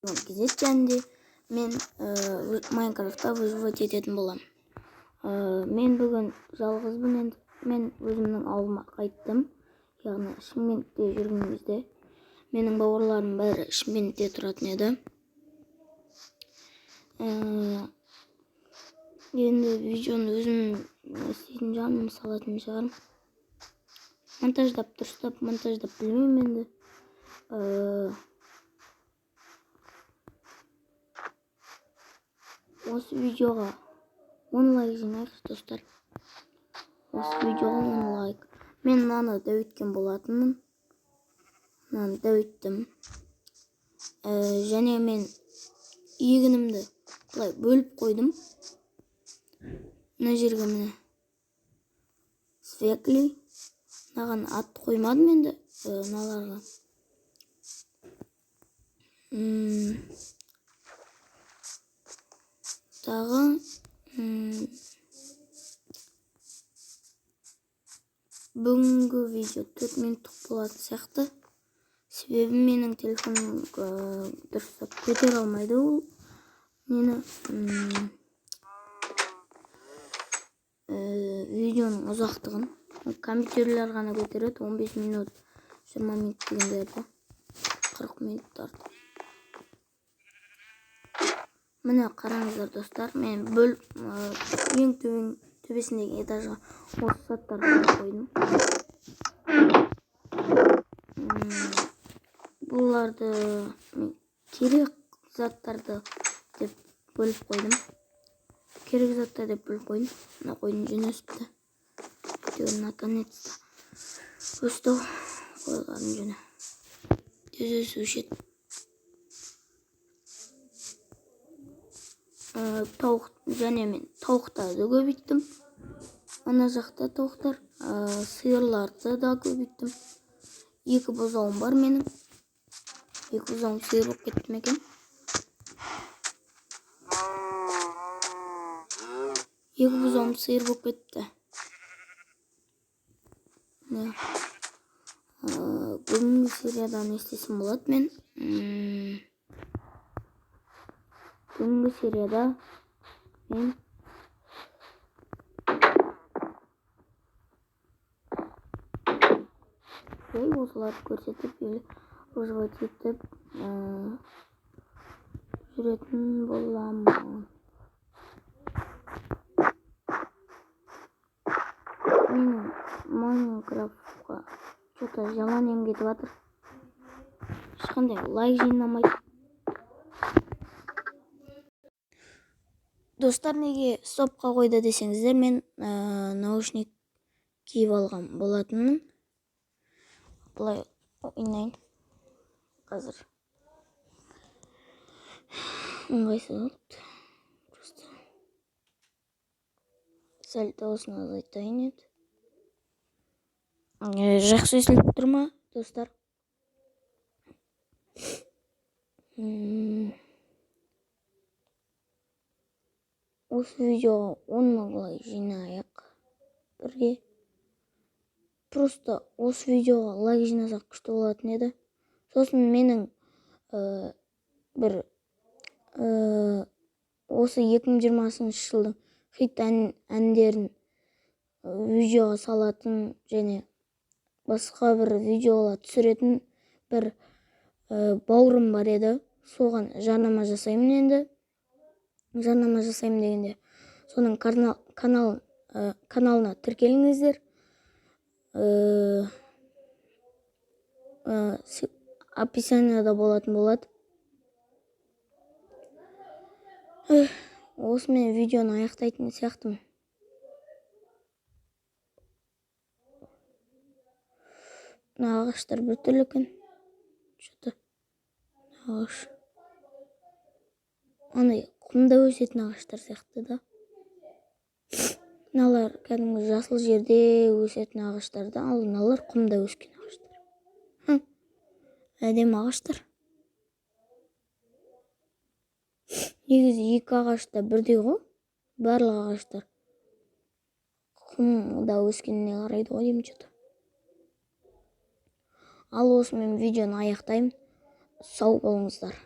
Kz және де мен Майнкрафтта выживать ететін боламын. Мен бүгін жалғызбын енді. Мен өзімнің ауылыма қайттым. Яғни Шымкентте жүрген кезде менің бауырларым бәрі Шымкентте тұратын еді. Енді видеоны өзім істейтін шығармын, салатын шығармын. Монтаждап, дұрыстап монтаждап білмеймін енді. Осы видеоға 10 лайк жинайық, достар. Осы видеоға 10 лайк. Мен мынаны дәуіткен болатынмын. Мынаны дәуіттім. Және мен егінімді былай бөліп қойдым. Мына жерге міне свекли. Мынаған ат қоймадым енді, мыналарға. Тағы бүгінгі видео 4 минуттық болатын сияқты. Себебі менің телефоным дұрыстап көтере алмайды ол нені, видеоның ұзақтығын. Компьютерлер ғана көтереді 15 минут, 20 минут дегендерді, 40 минуттарды. Міне қараңыздар, достар, мен бөліп ең төбесіндегі этажға осы заттарды қойдым. Бұларды мен керек заттарды деп бөліп қойдым. Керек заттар деп бөліп қойдым. Мына қойдың жүні өсіпті. Әйтеуір наконец-то өсті қойлардың жүні. Тез өсуші еді. Тауық және мен тауықтарды көбейттім. Ана жақта тауықтар, сиырларды да көбейттім. 2 бұзауым бар менің. 2 бұзауым сиыр болып кетті ме екен? 2 бұзауым сиыр болып кетті. Міне. Бүгінгі серияда не істесем болады мен? Бүгінгі серияда мен жай осыларды көрсетіп, или выживать етіп жүретін боламын. Менің Майнкрафтқа что-то желанием кетіп жатыр. Ешқандай лайк жинамайды. Достар, неге стопқа қойды десеңіздер, мен наушник киіп алған болатынмын. Былай ойнайын. Қазір. Ыңғайсыз болды. Просто сәл дауысын азайтайын енді. Жақсы естіліп тұр ма, достар? Осы видеоға 10 мың лайк жинайық бірге. Просто осы видеоға лайк жинасақ күшті болатын еді. Сосын менің бір осы 2020 жылдың хит әндерін видеоға салатын және басқа бір видеолар түсіретін бір бауырым бар еді. Соған жарнама жасаймын енді. Жарнама жасаймын дегенде соның каналына тіркеліңіздер. Описанияда болатын болады. Осымен видеоны аяқтайтын сияқтымын. Мына ағаштар біртүрлі екен. Что-то ағаш. Андай құмда өсетін ағаштар сияқты да. Мыналар кәдімгі жасыл жерде өсетін ағаштар да, ал мыналар құмда өскен ағаштар. Әдемі ағаштар. Негізі екі ағаш та бірдей ғой. Барлық ағаштар құмда өскеніне қарайды ғой деймін что-то. Ал осымен видеоны аяқтаймын. Сау болыңыздар.